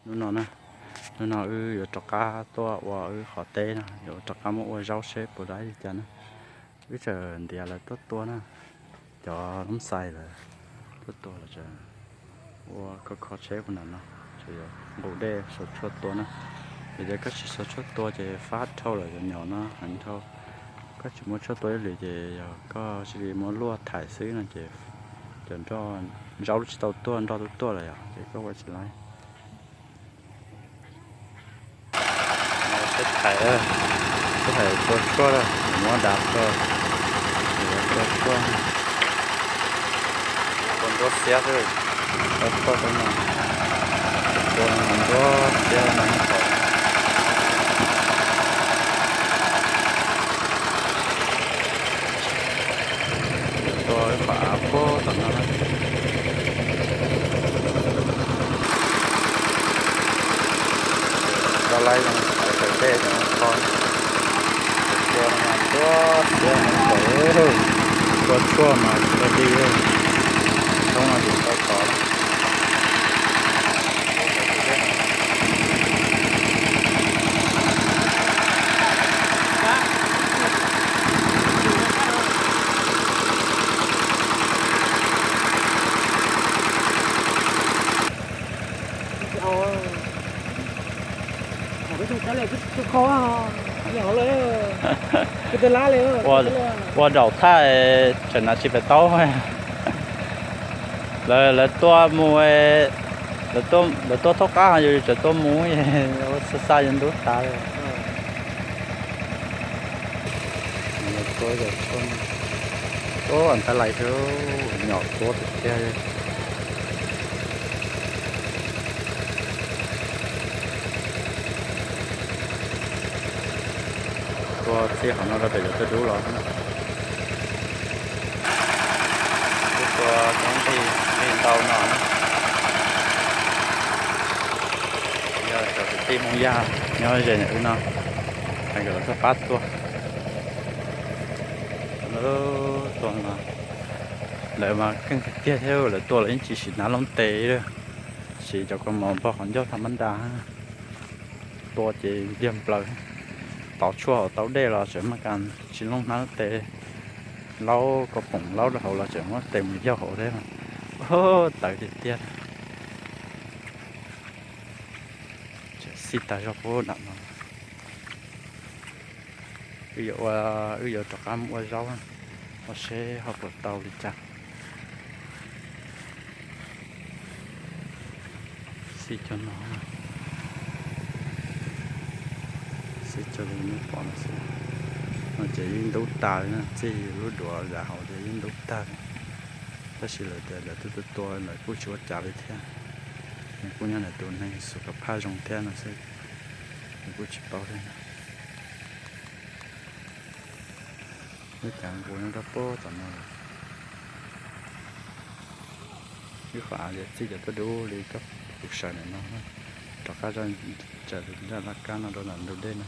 Hnub no na, hnub no wb yuav rov qab tuaj ua wb qhov teb no, yuav rov qab muab ua zaub seb puas dai li cas na. Wb tseem ntiav lawv tuaj tua na, cov Hmoob Xais lawv tuaj tua lawm, ua kho kho tsheb puag nram no, tseem yuav nqus dej xuas tshuaj tua na. Yog tias koj tsis xuas tshuaj tua ces fab dhau lawm, cov nyom no heev dhau. Koj tsis muab tshuaj tua ib hlis ces yog koj cia li muab luaj thaiv xwb no ces cov nroj, zaub tsis tau tuaj, nroj twb tuaj lawm yom, ces koj ua tsis laib. Seb thaiv, seb thaiv tua tshuaj lawm, muab dav tua, tua tshuaj, tua nruab xiab xwb, tua tshuaj xwb no, tua no nruab xiab no. Tua ib qhov av puag tom no na. Rov laib zoo, tawm dej rau no kho. Tua no mas nruab xiab no, tua tshuaj mas tsis tau dig, thoob no ces tau tod. Ua daum thaj, tseem hnav tsis pais taub. Lawv tuaj mus, lawv tuaj thaub qab, yus tseem tuaj mus, ua xa xa yus ntub tas. Tua ntawd lais, nyom tuab tiag tiag. Tua txij qhov no rau pem cov tuaj dub los. Tua coob li ntau no. Yog cov kwv tij Hmoob Yaj nyob ze ntawm wb no, hais kom lawv tuaj pab tua. Tua mas, lawv mas keej tiag tiag thiab, lawv tua lawv yeej tsis siv nab loob tes li, siv cov kaus mom npog qhov ncauj tha mab nra. Tua ces ntiag nplaws, tov tshuaj hauv taub dej los tseem maj kas tsis loob nab loob tes, laub kaus poom laub rau hauv los tseem muab tes mus yaug hauv thiab. Tawv tiag tiag. Tseem xij tag zog puag nram no. Wb yuav ua, wb yuav rov qab mus ua zaub, ua seb ho puas tau li cas. Xij cov no, xij cov li nej pom no xwb. No ces yeej ntub tag li na, txij lub duav zam hauv ces yeej ntub tag li. Tab sis lawv tias lawv twb tuaj tua lawm kuj tsis ua cas li thiab. Nws kuj nyob nws tus neeg xus kom phaj zoo thiab no xwb, nws kuj tsis paub thiab. Wb cav nqus nyob rau puag tom no lawm. Wb qhov av txij cov tuaj dub li koj kuv sawv ntawm no, rov qab tsaws zaj laj kab no rau ntawm ntug dej no.